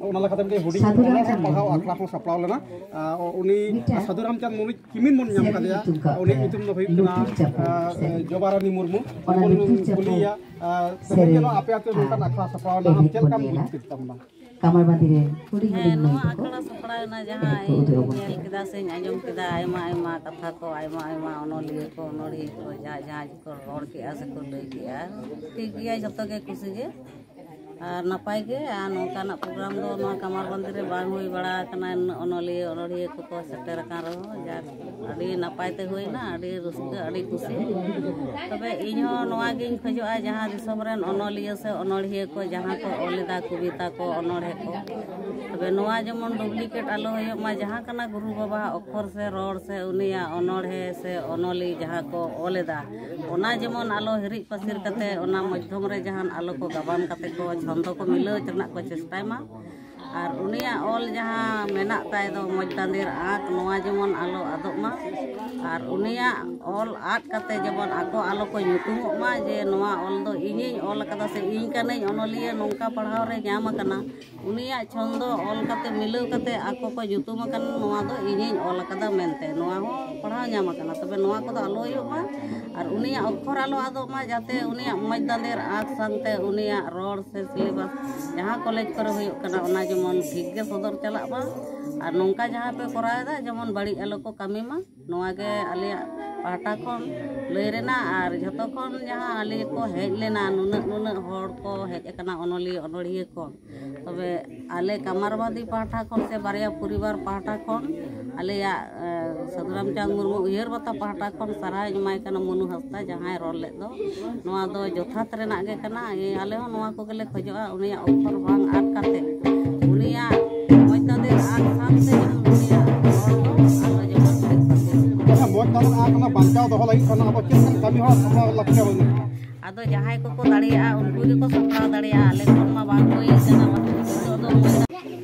ᱚᱱᱟ ᱞᱮᱠᱟᱛᱮ ᱢᱤᱫᱴᱮᱱ ᱦᱩᱰᱤᱧ ᱥᱟᱫᱷᱩ ᱚᱱᱚᱬᱦᱮ ᱨᱟᱢᱪᱟᱸᱫᱽ ᱯᱟᱲᱦᱟᱣ ᱢᱩᱨᱢᱩ ᱟᱠᱷᱲᱟ ᱦᱚᱸ ᱥᱟᱯᱲᱟᱣ ᱞᱮᱱᱟ᱾ ᱟᱨ ᱩᱱᱤ ᱢᱤᱫᱴᱟᱝ ᱥᱟᱫᱷᱩ ᱨᱟᱢᱪᱟᱸᱫᱽ ᱢᱩᱨᱢᱩ ᱠᱤᱢᱤᱱ ᱵᱚᱱ ᱧᱟᱢ ᱥᱮᱨᱮᱧ ᱠᱟᱫᱮᱭᱟ᱾ ᱧᱩᱛᱩᱢ ᱠᱟᱜ ᱩᱱᱤᱭᱟᱜ ᱠᱚᱣᱟ᱾ ᱧᱩᱛᱩᱢ ᱫᱚ ᱦᱩᱭᱩᱜ ᱠᱟᱱᱟ, ᱞᱩᱴᱩᱨ ᱪᱟᱯᱚ ᱟᱨ, ᱥᱮᱨᱮᱧ᱾ ᱡᱚᱵᱟ ᱨᱟᱱᱤ ᱢᱩᱨᱢᱩ᱾ ᱚᱱᱟ ᱵᱚᱱ ᱞᱩᱴᱩᱨ ᱪᱟᱯᱚ ᱠᱩᱞᱤᱭᱮᱭᱟ, ᱟᱨ ᱛᱮᱦᱮᱧ ᱥᱮᱨᱮᱧ ᱡᱮᱱᱚ ᱟᱯᱮ ᱟᱹᱛᱩ ᱨᱮ ᱱᱚᱝᱠᱟᱱ ᱟᱨ ᱟᱠᱷᱲᱟ ᱥᱟᱯᱲᱟᱣ ᱮᱱᱟ, ᱟᱢ ᱮᱱᱮᱡ ᱪᱮᱫ ᱵᱚᱱ ᱞᱮᱠᱟᱢ ᱧᱮᱞᱟ᱾ ᱵᱩᱡᱽ ᱠᱮᱫ ᱛᱟᱵᱚᱱᱟ? ᱠᱟᱢᱟᱨᱵᱟᱸᱫᱤ ᱨᱮ ᱦᱩᱰᱤᱧ ᱦᱮᱸ, ᱦᱩᱰᱤᱧ ᱱᱚᱣᱟ ᱢᱟᱹᱭ ᱛᱟᱠᱚ᱾ ᱟᱠᱷᱲᱟ ᱥᱟᱯᱲᱟᱣ ᱮᱱᱟ, ᱡᱟᱦᱟᱸ ᱮᱱᱮᱡ ᱠᱚ ᱤᱧ ᱩᱫᱩᱜ ᱟᱵᱚᱱ ᱧᱮᱞ ᱠᱟᱱᱟ᱾ ᱠᱮᱫᱟ ᱥᱮᱧ ᱟᱸᱡᱚᱢ ᱠᱮᱫᱟ, ᱟᱭᱢᱟ ᱟᱭᱢᱟ ᱠᱟᱛᱷᱟ ᱠᱚ, ᱟᱭᱢᱟ ᱟᱭᱢᱟ ᱚᱱᱚᱞᱤᱭᱟᱹ ᱠᱚ, ᱚᱱᱚᱲᱦᱤᱭᱟᱹ ᱠᱚ, ᱡᱟᱦᱟᱸ ᱡᱟᱦᱟᱸ ᱠᱚ ᱨᱚᱲ ᱠᱮᱜᱼᱟ ᱥᱮᱠᱚ ᱞᱟᱹᱭ ᱠᱮᱜᱼᱟ, ᱴᱷᱤᱠ ᱜᱮᱭᱟ, ᱡᱷᱚᱛᱚ ᱜᱮ ᱠᱩᱥᱤ ᱜᱮ᱾ ᱟᱨ ᱱᱟᱯᱟᱭ ᱜᱮ, ᱟᱨ ᱱᱚᱝᱠᱟᱱᱟᱜ ᱯᱨᱳᱜᱨᱟᱢ ᱫᱚ ᱱᱚᱣᱟ ᱠᱟᱢᱟᱨᱵᱟᱸᱫᱤ ᱨᱮ ᱵᱟᱝ ᱦᱩᱭ ᱵᱟᱲᱟ ᱟᱠᱟᱱᱟ᱾ ᱩᱱᱟᱹᱜ ᱚᱱᱚᱞᱤᱭᱟᱹ, ᱚᱱᱚᱲᱦᱤᱭᱟᱹ ᱠᱚᱠᱚ ᱥᱮᱴᱮᱨ ᱟᱠᱟᱱ ᱨᱮᱦᱚᱸ, ᱡᱟᱠ, ᱟᱹᱰᱤ ᱱᱟᱯᱟᱭ ᱛᱮ ᱦᱩᱭᱱᱟ, ᱟᱹᱰᱤ ᱨᱟᱹᱥᱠᱟᱹ, ᱟᱹᱰᱤ ᱠᱩᱥᱤ᱾ ᱛᱚᱵᱮ ᱤᱧ ᱦᱚᱸ ᱱᱚᱣᱟ ᱜᱤᱧ ᱠᱷᱚᱡᱚᱜᱼᱟ, ᱡᱟᱦᱟᱸ ᱫᱤᱥᱚᱢ ᱨᱮᱱ ᱚᱱᱚᱞᱤᱭᱟᱹ ᱥᱮ ᱚᱱᱚᱲᱦᱤᱭᱟᱹ ᱠᱚ ᱡᱟᱦᱟᱸ ᱠᱚ ᱚᱞ ᱮᱫᱟ, ᱠᱚᱵᱤᱛᱟ ᱠᱚ, ᱚᱱᱚᱲᱦᱮ ᱠᱚ, ᱛᱚᱵᱮ ᱱᱚᱣᱟ ᱡᱮᱢᱚᱱ ᱰᱩᱯᱞᱤᱠᱮᱴ ᱟᱞᱚ ᱦᱩᱭᱩᱜ ᱢᱟ, ᱡᱟᱦᱟᱸ ᱠᱟᱱᱟ ᱜᱩᱨᱩ ᱵᱟᱵᱟᱣᱟᱜ ᱚᱠᱠᱷᱚᱨ ᱥᱮ ᱨᱚᱲ ᱥᱮ ᱩᱱᱤᱭᱟᱜ ᱚᱱᱚᱲᱦᱮ ᱥᱮ ᱚᱱᱚᱞᱤ ᱡᱟᱦᱟᱸ ᱠᱚ ᱚᱞ ᱮᱫᱟ, ᱚᱱᱟ ᱡᱮᱢᱚᱱ ᱟᱞᱚ ᱦᱤᱨᱤᱡ ᱯᱟᱹᱥᱤᱨ ᱠᱟᱛᱮ ᱚᱱᱟ ᱢᱟᱫᱽᱫᱷᱚᱢ ᱨᱮ ᱡᱟᱦᱟᱱ ᱟᱞᱚ ᱠᱚ ᱜᱟᱵᱟᱱ ᱠᱟᱛᱮ ᱠᱚ ᱪᱷᱚᱱᱫᱚ ᱠᱚ ᱢᱤᱞᱟᱹᱣ ᱨᱮᱱᱟᱜ ᱠᱚ ᱪᱮᱥᱴᱟᱭ ᱢᱟ᱾ ᱟᱨ ᱩᱱᱤᱭᱟᱜ ᱚᱞ ᱡᱟᱦᱟᱸ ᱢᱮᱱᱟᱜ ᱛᱟᱭ ᱫᱚ ᱢᱚᱡᱽ ᱫᱟᱸᱫᱮᱨ ᱟᱸᱠ, ᱱᱚᱣᱟ ᱡᱮᱢᱚᱱ ᱟᱞᱚ ᱟᱫᱚᱜ ᱢᱟ᱾ ᱟᱨ ᱩᱱᱤᱭᱟᱜ ᱚᱞ ᱟᱫ ᱠᱟᱛᱮ ᱡᱮᱢᱚᱱ ᱟᱠᱚ ᱟᱞᱚ ᱠᱚ ᱧᱩᱛᱩᱢᱚᱜ ᱢᱟ ᱡᱮ ᱱᱚᱣᱟ ᱚᱞ ᱫᱚ ᱤᱧᱤᱧ ᱚᱞ ᱟᱠᱟᱫᱟ ᱥᱮ ᱤᱧ ᱠᱟᱹᱱᱟᱹᱧ ᱚᱱᱚᱞᱤᱭᱟᱹ, ᱱᱚᱝᱠᱟ ᱯᱟᱲᱦᱟᱣ ᱨᱮ ᱧᱟᱢ ᱟᱠᱟᱱᱟ᱾ ᱩᱱᱤᱭᱟᱜ ᱪᱷᱚᱱᱫᱚ ᱚᱞ ᱠᱟᱛᱮ ᱢᱤᱞᱟᱹᱣ ᱠᱟᱛᱮ ᱟᱠᱚ ᱠᱚ ᱧᱩᱛᱩᱢ ᱟᱠᱟᱱ, ᱱᱚᱣᱟ ᱫᱚ ᱤᱧᱤᱧ ᱚᱞ ᱟᱠᱟᱫᱟ ᱢᱮᱱᱛᱮ, ᱱᱚᱣᱟ ᱦᱚᱸ ᱯᱟᱲᱦᱟᱣ ᱧᱟᱢ ᱟᱠᱟᱱᱟ᱾ ᱛᱚᱵᱮ ᱱᱚᱣᱟ ᱠᱚᱫᱚ ᱟᱞᱚ ᱦᱩᱭᱩᱜ ᱢᱟ᱾ ᱟᱨ ᱩᱱᱤᱭᱟᱜ ᱚᱠᱠᱷᱚᱨ ᱟᱞᱚ ᱟᱫᱚᱜ ᱢᱟ, ᱡᱟᱛᱮ ᱩᱱᱤᱭᱟᱜ ᱢᱚᱡᱽ ᱫᱟᱸᱫᱮᱨ ᱟᱸᱠ ᱥᱟᱶᱛᱮ ᱩᱱᱤᱭᱟᱜ ᱨᱚᱲ ᱥᱮ ᱥᱤᱞᱮᱵᱟᱥ ᱡᱟᱦᱟᱸ ᱠᱚᱞᱮᱡᱽ ᱠᱚᱨᱮ ᱦᱩᱭᱩᱜ ᱠᱟᱱᱟ, ᱚᱱᱟ ᱡᱮᱢᱚᱱ ᱴᱷᱤᱠ ᱜᱮ ᱥᱚᱫᱚᱨ ᱪᱟᱞᱟᱜ ᱢᱟ᱾ ᱟᱨ ᱱᱚᱝᱠᱟ ᱡᱟᱦᱟᱸ ᱯᱮ ᱠᱚᱨᱟᱣ ᱮᱫᱟ, ᱡᱮᱢᱚᱱ ᱵᱟᱹᱲᱤᱡ ᱟᱞᱚ ᱠᱚ ᱠᱟᱹᱢᱤ ᱢᱟ, ᱱᱚᱣᱟ ᱜᱮ ᱟᱞᱮᱭᱟᱜ ᱯᱟᱦᱴᱟ ᱠᱷᱚᱱ ᱞᱟᱹᱭ ᱨᱮᱱᱟᱜ᱾ ᱟᱨ ᱡᱷᱚᱛᱚ ᱠᱷᱚᱱ ᱡᱟᱦᱟᱸ ᱟᱞᱮ ᱠᱚ ᱦᱮᱡ ᱞᱮᱱᱟ, ᱱᱩᱱᱟᱹᱜ ᱱᱩᱱᱟᱹᱜ ᱦᱚᱲ ᱠᱚ ᱦᱮᱡ ᱟᱠᱟᱱᱟ ᱚᱱᱚᱞᱤᱭᱟᱹ ᱚᱱᱚᱲᱦᱤᱭᱟᱹ ᱠᱷᱚᱱ, ᱛᱚᱵᱮ ᱟᱞᱮ ᱠᱟᱢᱟᱨᱵᱟᱸᱫᱤ ᱯᱟᱦᱴᱟ ᱠᱷᱚᱱ ᱥᱮ ᱵᱟᱨᱭᱟ ᱯᱚᱨᱤᱵᱟᱨ ᱯᱟᱦᱴᱟ ᱠᱷᱚᱱ ᱟᱞᱮᱭᱟᱜ, ᱮ, ᱥᱟᱹᱫᱷᱩ ᱨᱟᱢᱪᱟᱸᱫᱽ ᱢᱩᱨᱢᱩ ᱩᱭᱦᱟᱹᱨ ᱵᱟᱛᱟ ᱯᱟᱦᱴᱟ ᱠᱷᱚᱱ ᱥᱟᱨᱦᱟᱣ ᱤᱧ ᱮᱢᱟᱭ ᱠᱟᱱᱟ ᱢᱚᱱᱩ ᱦᱟᱸᱥᱫᱟ, ᱡᱟᱦᱟᱸᱭ ᱨᱚᱲ ᱞᱮᱫ ᱫᱚ᱾ ᱱᱚᱣᱟ ᱫᱚ ᱡᱚᱛᱷᱟᱛ ᱨᱮᱱᱟᱜ ᱜᱮ ᱠᱟᱱᱟ᱾ ᱮ, ᱟᱞᱮ ᱦᱚᱸ ᱱᱚᱣᱟ ᱠᱚᱜᱮᱞᱮ ᱠᱷᱚᱡᱚᱜᱼᱟ, ᱩᱱᱤᱭᱟᱜ ᱚᱠᱠᱷᱚᱨ ᱵᱟᱝ ᱟᱫ ᱠᱟᱛᱮ ᱩᱱᱤᱭᱟᱜ ᱢᱚᱡᱽ ᱫᱟᱸᱫᱮ ᱟᱨ ᱥᱟᱶᱛᱮ ᱡᱮᱢᱚᱱ ᱩᱱᱤᱭᱟᱜ ᱨᱚᱲ ᱫᱚ ᱟᱞᱚ ᱡᱮᱢᱚᱱ ᱟᱫ ᱠᱟᱛᱮ᱾ ᱟᱪᱪᱷᱟ, ᱢᱚᱡᱽ ᱫᱟᱸᱫᱮ ᱟᱨ ᱚᱱᱟ ᱵᱟᱧᱪᱟᱣ ᱫᱚᱦᱚ ᱞᱟᱹᱜᱤᱫ ᱠᱷᱟᱱ ᱟᱵᱚ ᱪᱮᱫ ᱞᱮᱠᱟᱱ ᱠᱟᱹᱢᱤ ᱦᱚᱨᱟ ᱥᱟᱯᱲᱟᱣ ᱞᱟᱹᱠᱛᱤ ᱟᱵᱚᱱ ᱠᱟᱱᱟ? ᱟᱫᱚ ᱡᱟᱦᱟᱸᱭ ᱠᱚᱠᱚ ᱫᱟᱲᱮᱭᱟᱜᱼᱟ, ᱩᱱᱠᱩ ᱜᱮᱠᱚ ᱥᱟᱯᱲᱟᱣ ᱫᱟᱲᱮᱭᱟᱜᱼᱟ᱾ ᱟᱞᱮ ᱠᱷᱚᱱ ᱢᱟ ᱵᱟᱝ ᱦᱩᱭ ᱠᱟᱱᱟ᱾ ᱱᱤᱛᱚᱜ ᱫᱚ ᱢᱚᱡᱽ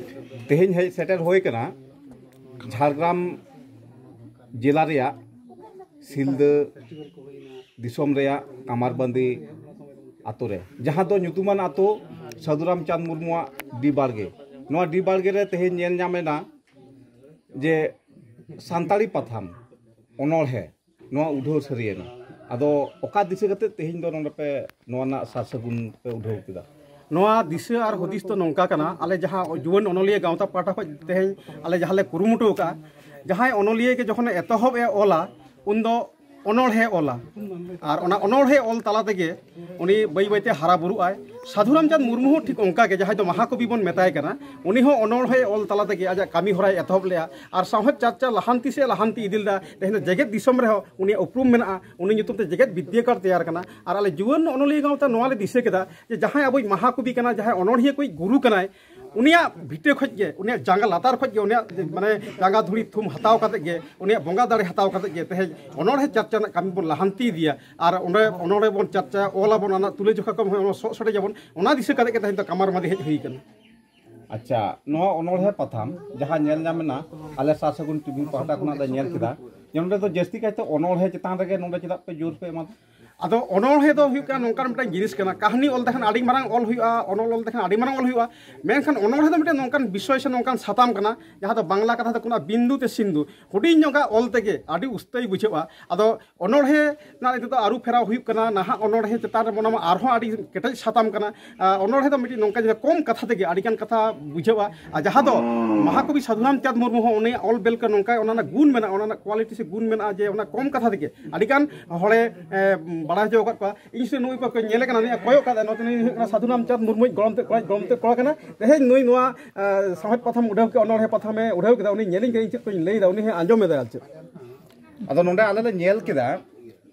ᱛᱮᱦᱮᱧ ᱦᱮᱡ ᱥᱮᱴᱮᱨ ᱦᱩᱭ ᱠᱟᱱᱟ ᱡᱷᱟᱲᱜᱨᱟᱢ ᱡᱮᱞᱟ ᱨᱮᱭᱟᱜ ᱥᱤᱞᱫᱟᱹ ᱫᱤᱥᱚᱢ ᱨᱮᱭᱟᱜ ᱠᱟᱢᱟᱨᱵᱟᱸᱫᱤ ᱟᱛᱳ ᱨᱮ, ᱡᱟᱦᱟᱸ ᱫᱚ ᱧᱩᱛᱩᱢᱟᱱ ᱟᱛᱳ ᱥᱟᱹᱫᱷᱩ ᱨᱟᱢᱪᱟᱸᱫᱽ ᱢᱩᱨᱢᱩᱣᱟᱜ ᱰᱤ ᱵᱟᱲᱜᱮ᱾ ᱱᱚᱣᱟ ᱰᱤ ᱵᱟᱲᱜᱮ ᱨᱮ ᱛᱮᱦᱮᱧ ᱧᱮᱞ ᱧᱟᱢ ᱮᱱᱟ ᱡᱮ ᱥᱟᱱᱛᱟᱲᱤ ᱯᱟᱛᱷᱟᱢ, ᱚᱱᱚᱬᱦᱮ, ᱱᱚᱣᱟ ᱩᱰᱷᱟᱹᱣ ᱥᱟᱹᱨᱤᱭᱮᱱᱟ᱾ ᱟᱫᱚ ᱚᱠᱟ ᱫᱤᱥᱟᱹ ᱠᱟᱛᱮ ᱛᱮᱦᱮᱧ ᱫᱚ ᱱᱚᱰᱮ ᱯᱮ ᱱᱚᱣᱟ ᱨᱮᱱᱟᱜ ᱥᱟᱨ ᱥᱟᱹᱜᱩᱱ ᱯᱮ ᱩᱰᱷᱟᱹᱣ ᱠᱮᱫᱟ? ᱱᱚᱣᱟ ᱫᱤᱥᱟᱹ ᱟᱨ ᱦᱩᱫᱤᱥ ᱫᱚ ᱱᱚᱝᱠᱟ ᱠᱟᱱᱟ, ᱟᱞᱮ ᱡᱟᱦᱟᱸ ᱡᱩᱣᱟᱹᱱ ᱚᱱᱚᱞᱤᱭᱟᱹ ᱜᱟᱶᱛᱟ ᱯᱟᱦᱴᱟ ᱠᱷᱚᱱ ᱛᱮᱦᱮᱧ ᱟᱞᱮ ᱡᱟᱦᱟᱸ ᱞᱮ ᱠᱩᱨᱩᱢᱩᱴᱩ ᱟᱠᱟᱫᱼᱟ, ᱡᱟᱦᱟᱸᱭ ᱚᱱᱚᱞᱤᱭᱟᱹ ᱜᱮ ᱡᱚᱠᱷᱚᱱᱮ ᱮᱛᱚᱦᱚᱵ ᱮ ᱚᱞᱟ, ᱩᱱᱫᱚ ᱚᱱᱚᱬᱦᱮ ᱚᱞᱟ᱾ ᱟᱨ ᱚᱱᱟ ᱚᱱᱚᱬᱦᱮ ᱚᱞ ᱛᱟᱞᱟ ᱛᱮᱜᱮ ᱩᱱᱤ ᱵᱟᱹᱭ ᱵᱟᱹᱭᱛᱮ ᱦᱟᱨᱟ ᱵᱩᱨᱩᱜ ᱟᱭ᱾ ᱥᱟᱹᱫᱷᱩ ᱨᱟᱢᱪᱟᱸᱫᱽ ᱢᱩᱨᱢᱩ ᱦᱚᱸ ᱴᱷᱤᱠ ᱚᱱᱠᱟ ᱜᱮ, ᱡᱟᱦᱟᱸᱭ ᱫᱚ ᱢᱟᱦᱟᱠᱚᱵᱤ ᱵᱚᱱ ᱢᱮᱛᱟᱭ ᱠᱟᱱᱟ, ᱩᱱᱤ ᱦᱚᱸ ᱚᱱᱚᱬᱦᱮ ᱚᱞ ᱛᱟᱞᱟ ᱛᱮᱜᱮ ᱟᱡᱟᱜ ᱠᱟᱹᱢᱤ ᱦᱚᱨᱟᱭ ᱮᱛᱚᱦᱚᱵ ᱞᱮᱫᱼᱟ᱾ ᱟᱨ ᱥᱟᱶᱦᱮᱫ ᱪᱟᱨᱪᱟ ᱞᱟᱦᱟᱱᱛᱤ ᱥᱮ ᱞᱟᱦᱟᱱᱛᱤ ᱤᱫᱤ ᱞᱮᱫᱟ᱾ ᱛᱮᱦᱮᱧ ᱫᱚ ᱡᱮᱜᱮᱛ ᱫᱤᱥᱚᱢ ᱨᱮᱦᱚᱸ ᱩᱱᱤᱭᱟᱜ ᱩᱯᱨᱩᱢ ᱢᱮᱱᱟᱜᱼᱟ, ᱩᱱᱤ ᱧᱩᱛᱩᱢ ᱛᱮ ᱡᱮᱜᱮᱛ ᱵᱤᱫᱽᱫᱟᱹᱜᱟᱲ ᱛᱮᱭᱟᱨ ᱠᱟᱱᱟ᱾ ᱟᱨ ᱟᱞᱮ ᱡᱩᱣᱟᱹᱱ ᱚᱱᱚᱞᱤᱭᱟᱹ ᱜᱟᱶᱛᱟ ᱱᱚᱣᱟ ᱞᱮ ᱫᱤᱥᱟᱹ ᱠᱮᱫᱟ ᱡᱮ ᱡᱟᱦᱟᱸᱭ ᱟᱵᱚᱭᱤᱡ ᱢᱟᱦᱟᱠᱚᱵᱤ ᱠᱟᱱᱟᱭ, ᱡᱟᱦᱟᱸᱭ ᱚᱱᱚᱬᱦᱤᱭᱟᱹ ᱠᱚᱭᱤᱡ ᱜᱩᱨᱩ ᱠᱟᱱᱟᱭ, ᱩᱱᱤᱭᱟᱜ ᱵᱷᱤᱴᱟᱹ ᱠᱷᱚᱡ ᱜᱮ, ᱩᱱᱤᱭᱟᱜ ᱡᱟᱸᱜᱟ ᱞᱟᱛᱟᱨ ᱠᱷᱚᱡ ᱜᱮ, ᱩᱱᱤᱭᱟᱜ ᱢᱟᱱᱮ ᱡᱟᱸᱜᱟ ᱫᱷᱩᱲᱤ ᱛᱷᱩᱢ ᱦᱟᱛᱟᱣ ᱠᱟᱛᱮ ᱜᱮ, ᱩᱱᱤᱭᱟᱜ ᱵᱚᱸᱜᱟ ᱫᱟᱲᱮ ᱦᱟᱛᱟᱣ ᱠᱟᱛᱮ ᱜᱮ ᱛᱮᱦᱮᱧ ᱚᱱᱚᱬᱦᱮ ᱪᱟᱨᱪᱟ ᱨᱮᱱᱟᱜ ᱠᱟᱹᱢᱤ ᱵᱚᱱ ᱞᱟᱦᱟᱱᱛᱤ ᱤᱫᱤᱭᱟ᱾ ᱟᱨ ᱚᱸᱰᱮ ᱚᱱᱚᱬᱦᱮ ᱵᱚᱱ ᱪᱟᱨᱪᱟᱭᱟ, ᱚᱞ ᱟᱵᱚᱱ, ᱚᱱᱟ ᱛᱩᱞᱟᱹᱡᱚᱠᱷᱟ ᱠᱚ ᱦᱚᱸ ᱥᱚᱜ ᱥᱚᱰᱮᱡ ᱟᱵᱚᱱ, ᱚᱱᱟ ᱫᱤᱥᱟᱹ ᱠᱟᱛᱮ ᱜᱮ ᱛᱮᱦᱮᱧ ᱫᱚ ᱠᱟᱢᱟᱨ ᱢᱟᱫᱤ ᱦᱮᱡ ᱦᱩᱭ ᱠᱟᱱᱟ᱾ ᱟᱪᱪᱷᱟ, ᱱᱚᱣᱟ ᱚᱱᱚᱬᱦᱮ ᱯᱟᱛᱷᱟᱢ ᱡᱟᱦᱟᱸ ᱧᱮᱞ ᱧᱟᱢ ᱮᱱᱟ, ᱟᱞᱮ ᱥᱟᱨ ᱥᱟᱹᱜᱩᱱ ᱴᱤᱵᱷᱤ ᱯᱟᱦᱴᱟ ᱠᱷᱚᱱᱟᱜ ᱞᱮ ᱧᱮᱞ ᱠᱮᱫᱟ ᱡᱮ ᱱᱚᱸᱰᱮ ᱫᱚ ᱡᱟᱹᱥᱛᱤ ᱠᱟᱭᱛᱮ ᱚᱱᱚᱬᱦᱮ ᱪᱮᱛᱟᱱ ᱨᱮᱜᱮ ᱱᱚᱸᱰᱮ ᱪᱮᱫᱟᱜ ᱯᱮ ᱡᱳᱨ ᱯᱮ ᱮᱢᱟᱫᱟ? ᱟᱫᱚ ᱚᱱᱚᱬᱦᱮ ᱫᱚ ᱦᱩᱭᱩᱜ ᱠᱟᱱᱟ ᱱᱚᱝᱠᱟᱱ ᱢᱤᱫᱴᱟᱝ ᱡᱤᱱᱤᱥ ᱠᱟᱱᱟ, ᱠᱟᱹᱦᱱᱤ ᱚᱞ ᱞᱮᱠᱷᱟᱱ ᱟᱹᱰᱤ ᱢᱟᱨᱟᱝ ᱚᱞ ᱦᱩᱭᱩᱜᱼᱟ, ᱚᱱᱚᱞ ᱚᱞ ᱞᱮᱠᱷᱟᱱ ᱟᱹᱰᱤ ᱢᱟᱨᱟᱝ ᱚᱞ ᱦᱩᱭᱩᱜᱼᱟ, ᱢᱮᱱᱠᱷᱟᱱ ᱚᱱᱚᱬᱦᱮ ᱫᱚ ᱢᱤᱫᱴᱟᱝ ᱱᱚᱝᱠᱟᱱ ᱵᱤᱥᱚᱭ ᱥᱮ ᱱᱚᱝᱠᱟᱱ ᱥᱟᱛᱟᱢ ᱠᱟᱱᱟ ᱡᱟᱦᱟᱸ ᱫᱚ ᱵᱟᱝᱞᱟ ᱠᱟᱛᱷᱟ ᱛᱮᱠᱚ ᱢᱮᱱᱟ ᱵᱤᱱᱫᱩ ᱛᱮ ᱥᱤᱱᱫᱷᱩ, ᱦᱩᱰᱤᱧ ᱧᱚᱜᱟᱜ ᱚᱞ ᱛᱮᱜᱮ ᱟᱹᱰᱤ ᱩᱥᱛᱟᱹᱭ ᱵᱩᱡᱷᱟᱹᱜᱼᱟ᱾ ᱟᱫᱚ ᱚᱱᱚᱬᱦᱮ ᱨᱮᱱᱟᱜ ᱱᱤᱛᱚᱜ ᱫᱚ ᱟᱹᱨᱩ ᱯᱷᱮᱨᱟᱣ ᱦᱩᱭᱩᱜ ᱠᱟᱱᱟ, ᱱᱟᱦᱟᱜ ᱚᱱᱚᱬᱦᱮ ᱪᱮᱛᱟᱱ ᱨᱮ ᱚᱱᱟ ᱢᱟ ᱟᱨᱦᱚᱸ ᱟᱹᱰᱤ ᱠᱮᱴᱮᱡ ᱥᱟᱛᱟᱢ ᱠᱟᱱᱟ᱾ ᱟᱨ ᱚᱱᱚᱬᱦᱮ ᱫᱚ ᱢᱤᱫᱴᱤᱡ ᱱᱚᱝᱠᱟ ᱡᱮ ᱠᱚᱢ ᱠᱟᱛᱷᱟ ᱛᱮᱜᱮ ᱟᱹᱰᱤᱜᱟᱱ ᱠᱟᱛᱷᱟ ᱵᱩᱡᱷᱟᱹᱜᱼᱟ᱾ ᱟᱨ ᱡᱟᱦᱟᱸ ᱫᱚ ᱢᱚᱦᱟᱠᱚᱵᱤ ᱥᱟᱫᱷᱩ ᱨᱟᱢᱪᱟᱸᱫᱽ ᱢᱩᱨᱢᱩ ᱦᱚᱸ ᱩᱱᱤᱭᱟᱜ ᱚᱞ ᱵᱮᱞ ᱠᱚ ᱱᱚᱝᱠᱟ ᱚᱱᱟ ᱨᱮᱱᱟᱜ ᱜᱩᱱ ᱢᱮᱱᱟᱜᱼᱟ, ᱚᱱᱟ ᱨᱮᱱᱟᱜ ᱠᱳᱣᱟᱞᱤᱴᱤ ᱥᱮ ᱜᱩᱱ ᱢᱮᱱᱟᱜᱼᱟ ᱡᱮ ᱚᱱᱟ ᱠᱚᱢ ᱠᱟᱛᱷᱟ ᱛᱮᱜᱮ ᱟᱹᱰᱤᱜᱟᱱ ᱦᱚᱲᱮ ᱮ, ᱵᱟᱲᱟᱭ ᱦᱚᱪᱚ ᱟᱠᱟᱫ ᱠᱚᱣᱟ᱾ ᱤᱧ ᱥᱮ ᱱᱩᱭ ᱠᱚ ᱧᱮᱞᱮ ᱠᱟᱱᱟ, ᱱᱩᱭ ᱠᱚᱭᱚᱜ ᱠᱟᱫᱟ, ᱱᱚᱛᱮ ᱱᱩᱭ ᱦᱩᱭᱩᱜ ᱠᱟᱱᱟ ᱥᱟᱫᱷᱩ ᱨᱟᱢᱪᱟᱸᱫᱽ ᱢᱩᱨᱢᱩ ᱜᱚᱲᱚᱢ ᱛᱮ ᱠᱚᱲᱟ, ᱜᱚᱲᱚᱢ ᱛᱮ ᱠᱚᱲᱟ ᱠᱟᱱᱟ᱾ ᱛᱮᱦᱮᱧ ᱱᱩᱭ ᱱᱚᱣᱟ ᱮ, ᱥᱟᱶᱦᱮᱫ ᱯᱟᱛᱷᱟᱢ ᱩᱰᱷᱟᱹᱣ ᱠᱮᱫᱟ, ᱚᱱᱚᱬᱦᱮ ᱯᱟᱛᱷᱟᱢᱮ ᱩᱰᱷᱟᱹᱣ ᱠᱮᱫᱟ, ᱩᱱᱤ ᱧᱮᱞᱤᱧ ᱠᱟᱱᱟ, ᱤᱧ ᱪᱮᱫ ᱠᱚᱧ ᱞᱟᱹᱭᱫᱟ, ᱩᱱᱤ ᱦᱚᱸ ᱟᱸᱡᱚᱢ ᱮᱫᱟᱭ ᱟᱨ ᱪᱮᱫ᱾ ᱟᱫᱚ ᱱᱚᱰᱮ ᱟᱞᱮ ᱞᱮ ᱧᱮᱞ ᱠᱮᱫᱟ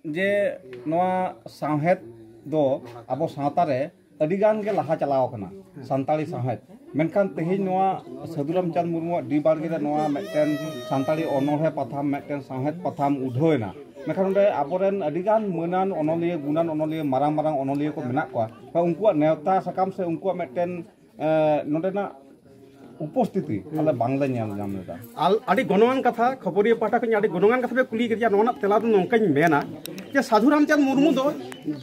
ᱡᱮ ᱱᱚᱣᱟ ᱥᱟᱶᱦᱮᱫ ᱫᱚ ᱟᱵᱚ ᱥᱟᱶᱛᱟ ᱨᱮ ᱟᱹᱰᱤ ᱜᱟᱱ ᱜᱮ ᱞᱟᱦᱟ ᱪᱟᱞᱟᱣ ᱟᱠᱟᱱᱟ, ᱥᱟᱱᱛᱟᱲᱤ ᱥᱟᱶᱦᱮᱫ᱾ ᱢᱮᱱᱠᱷᱟᱱ ᱛᱮᱦᱮᱧ ᱱᱚᱣᱟ ᱥᱟᱹᱫᱷᱩ ᱨᱟᱢᱪᱟᱸᱫᱽ ᱢᱩᱨᱢᱩᱣᱟᱜ ᱰᱤ ᱵᱟᱲᱜᱮ ᱨᱮ ᱱᱚᱣᱟ ᱢᱤᱫᱴᱮᱱ ᱥᱟᱱᱛᱟᱲᱤ ᱚᱱᱚᱬᱦᱮ ᱯᱟᱛᱷᱟᱢ, ᱢᱤᱫᱴᱮᱱ ᱥᱟᱶᱦᱮᱫ ᱯᱟᱛᱷᱟᱢ ᱩᱰᱷᱟᱹᱣ ᱮᱱᱟ᱾ ᱢᱮᱱᱠᱷᱟᱱ ᱚᱸᱰᱮ ᱟᱵᱚᱨᱮᱱ ᱟᱹᱰᱤ ᱜᱟᱱ ᱢᱟᱹᱱᱟᱱ ᱚᱱᱚᱞᱤᱭᱟᱹ, ᱜᱩᱱᱟᱱ ᱚᱱᱚᱞᱤᱭᱟᱹ, ᱢᱟᱨᱟᱝ ᱢᱟᱨᱟᱝ ᱚᱱᱚᱞᱤᱭᱟᱹ ᱠᱚ ᱢᱮᱱᱟᱜ ᱠᱚᱣᱟ, ᱛᱚ ᱩᱱᱠᱩᱣᱟᱜ ᱱᱮᱣᱛᱟ ᱥᱟᱠᱟᱢ ᱥᱮ ᱩᱱᱠᱩᱣᱟᱜ ᱢᱤᱫᱴᱮᱱ ᱮ, ᱱᱚᱰᱮᱱᱟᱜ ᱩᱯᱚᱥᱛᱷᱤᱛᱤ ᱟᱞᱮ ᱵᱟᱝᱞᱮ ᱧᱮᱞ ᱧᱟᱢ ᱞᱮᱫᱟ᱾ ᱟᱞ-, ᱟᱹᱰᱤ ᱜᱩᱱᱚᱣᱟᱱ ᱠᱟᱛᱷᱟ, ᱠᱷᱚᱵᱚᱨᱤᱭᱟᱹ ᱯᱟᱦᱴᱟ ᱠᱷᱚᱱ ᱟᱹᱰᱤ ᱜᱩᱱᱚᱣᱟᱱ ᱠᱟᱛᱷᱟ ᱯᱮ ᱠᱩᱞᱤ ᱠᱮᱫᱮᱭᱟ᱾ ᱱᱚᱣᱟ ᱨᱮᱱᱟᱜ ᱛᱮᱞᱟ ᱫᱚ ᱱᱚᱝᱠᱟᱧ ᱢᱮᱱᱟ ᱡᱮ ᱥᱟᱫᱷᱩ ᱨᱟᱢᱪᱟᱸᱫᱽ ᱢᱩᱨᱢᱩ ᱫᱚ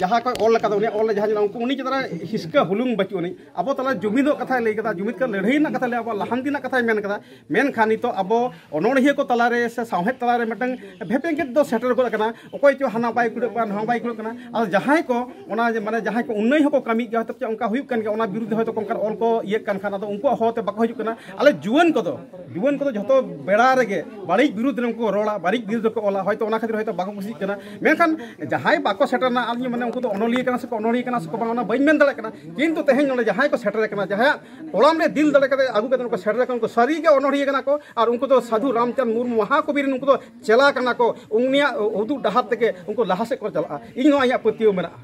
ᱡᱟᱦᱟᱸ ᱠᱚᱭ ᱚᱞ ᱟᱠᱟᱫᱟ, ᱩᱱᱤᱭᱟᱜ ᱚᱞ ᱨᱮ ᱡᱟᱦᱟᱸ ᱧᱮᱞᱚᱜᱼᱟ, ᱩᱱᱠᱩ, ᱩᱱᱤ ᱪᱮᱛᱟᱱ ᱨᱮ ᱦᱤᱥᱠᱟᱹ ᱦᱩᱞᱩᱝ ᱵᱟᱹᱪᱩᱜ ᱟᱹᱱᱤᱡ᱾ ᱟᱵᱚ ᱛᱟᱞᱟ ᱡᱩᱢᱤᱫᱚᱜ ᱠᱟᱛᱷᱟᱭ ᱞᱟᱹᱭ ᱠᱟᱫᱟ, ᱡᱩᱢᱤᱫ ᱠᱟᱛᱮ ᱞᱟᱹᱲᱦᱟᱹᱭ ᱨᱮᱱᱟᱜ ᱠᱟᱛᱷᱟᱭ ᱞᱟᱹᱭ, ᱟᱵᱚᱣᱟᱜ ᱞᱟᱦᱟᱱᱛᱤ ᱨᱮᱱᱟᱜ ᱠᱟᱛᱷᱟᱭ ᱢᱮᱱ ᱠᱟᱫᱟ᱾ ᱢᱮᱱᱠᱷᱟᱱ ᱱᱤᱛᱚᱜ ᱟᱵᱚ ᱚᱱᱚᱬᱦᱤᱭᱟᱹ ᱠᱚ ᱛᱟᱞᱟᱨᱮ ᱥᱮ ᱥᱟᱶᱦᱮᱫ ᱛᱟᱞᱟᱨᱮ ᱢᱤᱫᱴᱟᱝ ᱵᱷᱮᱯᱮᱜᱮᱫ ᱫᱚ ᱥᱮᱴᱮᱨ ᱜᱚᱫ ᱟᱠᱟᱱᱟ᱾ ᱚᱠᱚᱭ ᱪᱚ ᱦᱟᱱᱟ ᱵᱟᱭ ᱠᱩᱲᱟᱹᱜ ᱠᱟᱱᱟ, ᱱᱚᱣᱟ ᱵᱟᱭ ᱠᱩᱲᱟᱹᱜ ᱠᱟᱱᱟ᱾ ᱟᱫᱚ ᱡᱟᱦᱟᱸᱭ ᱠᱚ ᱚᱱᱟ ᱡᱮ, ᱢᱟᱱᱮ, ᱡᱟᱦᱟᱸᱭ ᱠᱚ ᱩᱱᱱᱟᱹᱭ ᱦᱚᱸᱠᱚ ᱠᱟᱹᱢᱤᱭᱮᱫ ᱜᱮᱭᱟ, ᱦᱚᱭᱛᱳ ᱪᱮᱫ ᱚᱱᱠᱟ ᱦᱩᱭᱩᱜ ᱠᱟᱱ ᱜᱮᱭᱟ, ᱚᱱᱟ ᱵᱤᱨᱩᱫᱽ ᱨᱮ ᱦᱚᱭᱛᱳ ᱚᱱᱠᱟᱱ ᱚᱞ ᱠᱚ ᱤᱭᱟᱹᱜ ᱠᱟᱱ ᱠᱷᱟᱱ, ᱟᱫᱚ ᱩᱱᱠᱩᱣᱟᱜ ᱦᱚᱦᱚ ᱛᱮ ᱵᱟᱠᱚ ᱦᱤᱡᱩᱜ ᱠᱟᱱᱟ᱾ ᱟᱞᱮ ᱡᱩᱣᱟᱹᱱ ᱠᱚᱫᱚ, ᱡᱩᱣᱟᱹᱱ ᱠᱚᱫᱚ ᱡᱷᱚᱛᱚ ᱵᱮᱲᱟ ᱨᱮᱜᱮ ᱵᱟᱹᱲᱤᱡ ᱵᱤᱨᱩᱫᱽ ᱨᱮ ᱩᱱᱠᱩ ᱠᱚ ᱨᱚᱲᱟ, ᱵᱟᱹᱲᱤᱡ ᱵᱤᱨᱩᱫᱽ ᱨᱮᱠᱚ ᱚᱞᱟ, ᱦᱚᱭᱛᱳ ᱚᱱᱟ ᱠᱷᱟᱹᱛᱤᱨ ᱦᱚᱭᱛᱳ ᱵᱟᱠᱚ ᱠᱩᱥᱤᱜ ᱠᱟᱱᱟ᱾ ᱢᱮᱱᱠᱷᱟᱱ ᱡᱟᱦᱟᱸᱭ ᱵᱟᱠᱚ ᱥᱮᱴᱮᱨᱱᱟ, ᱟᱨ ᱤᱧ ᱢᱟᱱᱮ ᱩᱱᱠᱩ ᱫᱚ ᱚᱱᱚᱞᱤᱭᱟᱹ ᱠᱟᱱᱟ ᱥᱮᱠᱚ ᱚᱱᱚᱞᱤᱭᱟᱹ ᱠᱟᱱᱟ ᱥᱮᱠᱚ ᱵᱟᱝ, ᱚᱱᱟ ᱵᱟᱹᱧ ᱢᱮᱱ ᱫᱟᱲᱮᱭᱟᱜ ᱠᱟᱱᱟ, ᱠᱤᱱᱛᱩ ᱛᱮᱦᱮᱧ ᱱᱚᱰᱮ ᱡᱟᱦᱟᱸᱭ ᱠᱚ ᱥᱮᱴᱮᱨ ᱟᱠᱟᱱᱟ, ᱡᱟᱦᱟᱸᱭᱟᱜ ᱠᱚᱲᱟᱢ ᱨᱮ ᱫᱤᱞ ᱫᱟᱲᱮ ᱠᱟᱛᱮ ᱟᱹᱜᱩ ᱠᱟᱛᱮ ᱱᱩᱠᱩ ᱥᱮᱴᱮᱨ ᱟᱠᱟᱱᱟ, ᱩᱱᱠᱩ ᱥᱟᱹᱨᱤ ᱜᱮ ᱚᱱᱚᱲᱦᱤᱭᱟᱹ ᱠᱟᱱᱟ ᱠᱚ, ᱟᱨ ᱩᱱᱠᱩ ᱫᱚ ᱥᱟᱫᱷᱩ ᱨᱟᱢᱪᱟᱸᱫᱽ ᱢᱩᱨᱢᱩ ᱢᱟᱦᱟᱠᱚᱵᱤ ᱨᱮᱱ ᱩᱱᱠᱩ ᱫᱚ ᱪᱮᱞᱟ ᱠᱟᱱᱟ ᱠᱚ, ᱩᱱᱤᱭᱟᱜ ᱩᱫᱩᱜ ᱰᱟᱦᱟᱨ ᱛᱮᱜᱮ ᱩᱱᱠᱩ ᱞᱟᱦᱟ ᱥᱮᱫ ᱠᱚ ᱪᱟᱞᱟᱜᱼᱟ᱾ ᱤᱧ ᱱᱚᱣᱟ ᱤᱧᱟᱹᱜ ᱯᱟᱹᱛᱭᱟᱹᱣ ᱢᱮᱱᱟᱜᱼᱟ᱾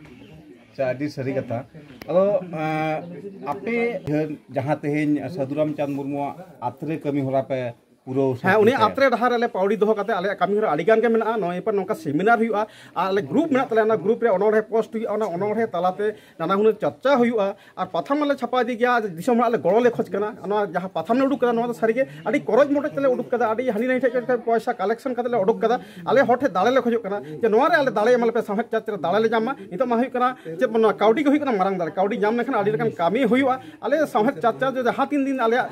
ᱟᱪᱪᱷᱟ, ᱟᱹᱰᱤ ᱥᱟᱹᱨᱤ ᱠᱟᱛᱷᱟ᱾ ᱟᱫᱚ, ᱮᱸ, ᱟᱯᱮ ᱡᱟᱦᱟᱸ ᱛᱮᱦᱮᱧ ᱥᱟᱹᱫᱷᱩ ᱨᱟᱢᱪᱟᱸᱫᱽ ᱢᱩᱨᱢᱩᱣᱟᱜ ᱟᱛᱨᱮ ᱠᱟᱹᱢᱤ ᱦᱚᱨᱟ ᱯᱮ ᱯᱩᱨᱟᱹᱣ ᱦᱮᱸ, ᱩᱱᱤ ᱥᱟᱹᱠᱷᱤ ᱟᱛᱨᱮ ᱰᱟᱦᱟᱨ ᱟᱞᱮ ᱯᱟᱹᱣᱲᱤ ᱫᱚᱦᱚ ᱠᱟᱛᱮ ᱟᱞᱮᱭᱟᱜ ᱠᱟᱹᱢᱤ ᱦᱚᱨᱟ ᱟᱹᱰᱤ ᱜᱟᱱ ᱜᱮ ᱢᱮᱱᱟᱜᱼᱟ᱾ ᱱᱚᱜᱼᱚᱭ ᱱᱚᱝᱠᱟ ᱥᱮᱢᱤᱱᱟᱨ ᱦᱩᱭᱩᱜᱼᱟ, ᱟᱨ ᱟᱞᱮ ᱜᱨᱩᱯ ᱢᱮᱱᱟᱜ ᱛᱟᱞᱮᱭᱟ, ᱚᱱᱟ ᱜᱨᱩᱯ ᱨᱮ ᱚᱱᱚᱬᱦᱮ ᱯᱳᱥᱴ ᱦᱩᱭᱩᱜᱼᱟ, ᱚᱱᱟ ᱚᱱᱚᱬᱦᱮ ᱛᱟᱞᱟᱛᱮ ᱱᱟᱱᱟ ᱦᱩᱱᱟᱹᱨ ᱪᱟᱨᱪᱟ ᱦᱩᱭᱩᱜᱼᱟ᱾ ᱟᱨ ᱯᱟᱛᱷᱟᱢ ᱢᱟᱞᱮ ᱪᱷᱟᱯᱟ ᱤᱫᱤ ᱜᱮᱭᱟ, ᱫᱤᱥᱚᱢ ᱦᱚᱲᱟᱜ ᱞᱮ ᱜᱚᱲᱚ ᱞᱮ ᱠᱷᱚᱡᱽ ᱠᱟᱱᱟ᱾ ᱱᱚᱣᱟ ᱡᱟᱦᱟᱸ ᱯᱟᱛᱷᱟᱢ ᱞᱮ ᱩᱰᱩᱠ ᱠᱟᱫᱟ, ᱱᱚᱣᱟ ᱫᱚ ᱥᱟᱹᱨᱤᱜᱮ ᱟᱹᱰᱤ ᱠᱚᱨᱚᱡ ᱢᱚᱴᱚᱡ ᱛᱮᱞᱮ ᱩᱰᱩᱠ ᱠᱟᱫᱟ, ᱟᱹᱰᱤ ᱦᱟᱹᱱᱤ ᱱᱟᱹᱭ ᱴᱷᱮᱡ ᱠᱷᱚᱱ ᱯᱚᱭᱥᱟ ᱠᱟᱞᱮᱠᱥᱚᱱ ᱠᱟᱛᱮ ᱞᱮ ᱩᱰᱩᱠ ᱠᱟᱫᱟ᱾ ᱟᱞᱮ ᱦᱚᱲ ᱴᱷᱮᱱ ᱫᱟᱲᱮ ᱞᱮ ᱠᱷᱚᱡᱚᱜ ᱠᱟᱱᱟ ᱡᱮ ᱱᱚᱣᱟ ᱨᱮ ᱟᱞᱮ ᱫᱟᱲᱮ ᱮᱢᱟ ᱞᱮᱯᱮ, ᱥᱟᱶᱦᱮᱫ ᱪᱟᱨᱪᱟ ᱨᱮ ᱫᱟᱲᱮ ᱞᱮ ᱧᱟᱢ ᱢᱟ᱾ ᱱᱤᱛᱚᱜ ᱢᱟ ᱦᱩᱭᱩᱜ ᱠᱟᱱᱟ ᱪᱮᱫ ᱵᱚᱱ, ᱠᱟᱹᱣᱰᱤ ᱜᱮ ᱦᱩᱭᱩᱜ ᱠᱟᱱᱟ ᱢᱟᱨᱟᱝ ᱫᱟᱲᱮ᱾ ᱠᱟᱹᱣᱰᱤ ᱧᱟᱢ ᱞᱮᱠᱷᱟᱱ ᱟᱹᱰᱤ ᱞᱮᱠᱟᱱ ᱠᱟᱹᱢᱤ ᱦᱩᱭᱩᱜᱼᱟ᱾ ᱟᱞᱮ ᱥᱟᱶᱦᱮᱫ ᱪᱟᱨᱪᱟ ᱡᱮ ᱡᱟᱦᱟᱸ ᱛᱤᱱ ᱫᱤᱱ ᱟᱞᱮᱭᱟᱜ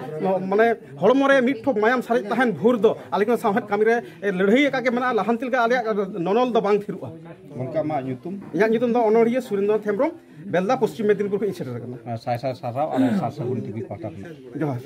ᱢᱟᱱᱮ ᱦᱚᱲᱢᱚ ᱨᱮ ᱢᱤᱫ ᱴᱷᱚᱯ ᱢᱟᱭᱟᱢ ᱥᱟᱨᱮᱡ ᱛᱟᱦᱮᱱ ᱵᱷᱳᱨ ᱫᱚ ᱟᱞᱮ ᱠᱚ ᱥᱟᱶᱦᱮᱫ ᱠᱟᱹᱢᱤ ᱨᱮ ᱞᱟᱹᱲᱦᱟᱹᱭ ᱟᱠᱟᱫ ᱜᱮ ᱢᱮᱱᱟᱜᱼᱟ᱾ ᱞᱟᱦᱟᱱᱛᱤ ᱞᱮᱠᱟ ᱟᱞᱮᱭᱟᱜ ᱱᱚᱱᱚᱞ ᱫᱚ ᱵᱟᱝ ᱛᱷᱤᱨᱚᱜᱼᱟ᱾ ᱜᱚᱢᱠᱮ, ᱟᱢᱟᱜ ᱧᱩᱛᱩᱢ? ᱤᱧᱟᱹᱜ ᱧᱩᱛᱩᱢ ᱫᱚ ᱚᱱᱚᱬᱦᱤᱭᱟᱹ ᱥᱩᱨᱮᱱᱫᱨᱚᱱᱟᱛᱷ ᱦᱮᱢᱵᱨᱚᱢ, ᱵᱮᱞᱫᱟ, ᱯᱚᱥᱪᱤᱢ ᱢᱮᱫᱤᱱᱤᱯᱩᱨ ᱠᱷᱚᱱ ᱤᱧ ᱥᱮᱴᱮᱨ ᱟᱠᱟᱱᱟ᱾ ᱥᱟᱭ ᱥᱟᱭ ᱥᱟᱨᱦᱟᱣ ᱟᱞᱮ ᱥᱟᱨ ᱥᱟᱹᱜᱩᱱ ᱴᱤᱵᱷᱤ ᱯᱟᱦᱴᱟ ᱠᱷᱚᱱ᱾ ᱡᱚᱦᱟᱨ᱾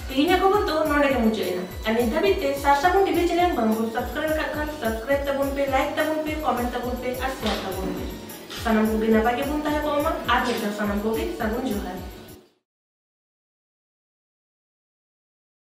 ᱛᱮᱦᱮᱧᱟᱜ ᱠᱷᱚᱵᱚᱨ ᱫᱚ ᱱᱚᱰᱮ ᱜᱮ ᱢᱩᱪᱟᱹᱫ ᱮᱱᱟ᱾ ᱟᱨ ᱱᱤᱛ ᱫᱷᱟᱹᱵᱤᱡ ᱛᱮ ᱥᱟᱨ ᱥᱟᱹᱜᱩᱱ ᱴᱤᱵᱷᱤ ᱪᱮᱱᱮᱞ ᱵᱟᱝ ᱵᱚᱱ ᱥᱟᱵᱥᱠᱨᱟᱭᱤᱵ ᱟᱠᱟᱫ ᱠᱷᱟᱱ, ᱥᱟᱵᱥᱠᱨᱟᱭᱤᱵ ᱛᱟᱵᱚᱱ ᱯᱮ, ᱞᱟᱭᱤᱠ ᱛᱟᱵᱚᱱ ᱯᱮ, ᱠᱚᱢᱮᱱᱴ ᱛᱟᱵᱚᱱ ᱯᱮ ᱟᱨ ᱥᱮᱭᱟᱨ ᱛᱟᱵᱚᱱ ᱯᱮ᱾ ᱥᱟᱱᱟᱢ ᱠᱚᱜᱮ ᱱᱟᱯᱟᱭ ᱜᱮᱵᱚᱱ ᱛᱟᱦᱮᱸ ᱠᱚᱜ ᱢᱟ᱾ ᱟᱨ ᱢᱤᱫ ᱫᱷᱟᱣ ᱥᱟᱱᱟᱢ ᱠᱚᱜᱮ ᱥᱟᱹᱜᱩᱱ ᱡᱚᱦᱟᱨ᱾